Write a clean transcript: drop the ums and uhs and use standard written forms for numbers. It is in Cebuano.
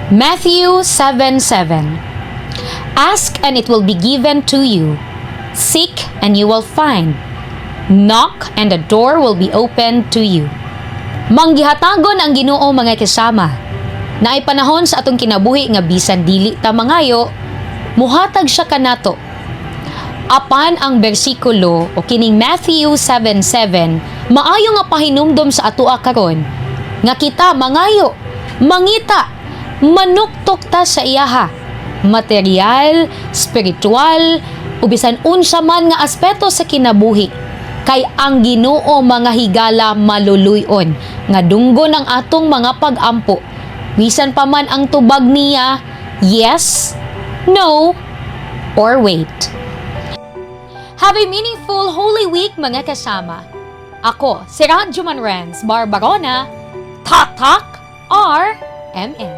Matthew 7:7. Ask and it will be given to you. Seek and you will find. Knock and the door will be opened to you. Manggihatagon ang Ginoo, mga kasama. Naay panahon sa atong kinabuhi nga bisan dili ta mangayo, muhatag siya kanato. Apan ang bersikulo o kining Matthew 7:7, maayo nga pahinumdom sa atoa karon nga kita mangayo, mangita, manuktok ta sa iyaha. Material, spiritual, o bisan unsa man nga aspeto sa kinabuhi. Kay ang Ginoo, mga higala, maluluy-on nga dunggon ang atong mga pag-ampo. Bisan pa man ang tubag niya, yes, no, or wait. Have a meaningful Holy Week, mga kasama. Ako, si Radyoman Renz Barbarona, Tatak RMN.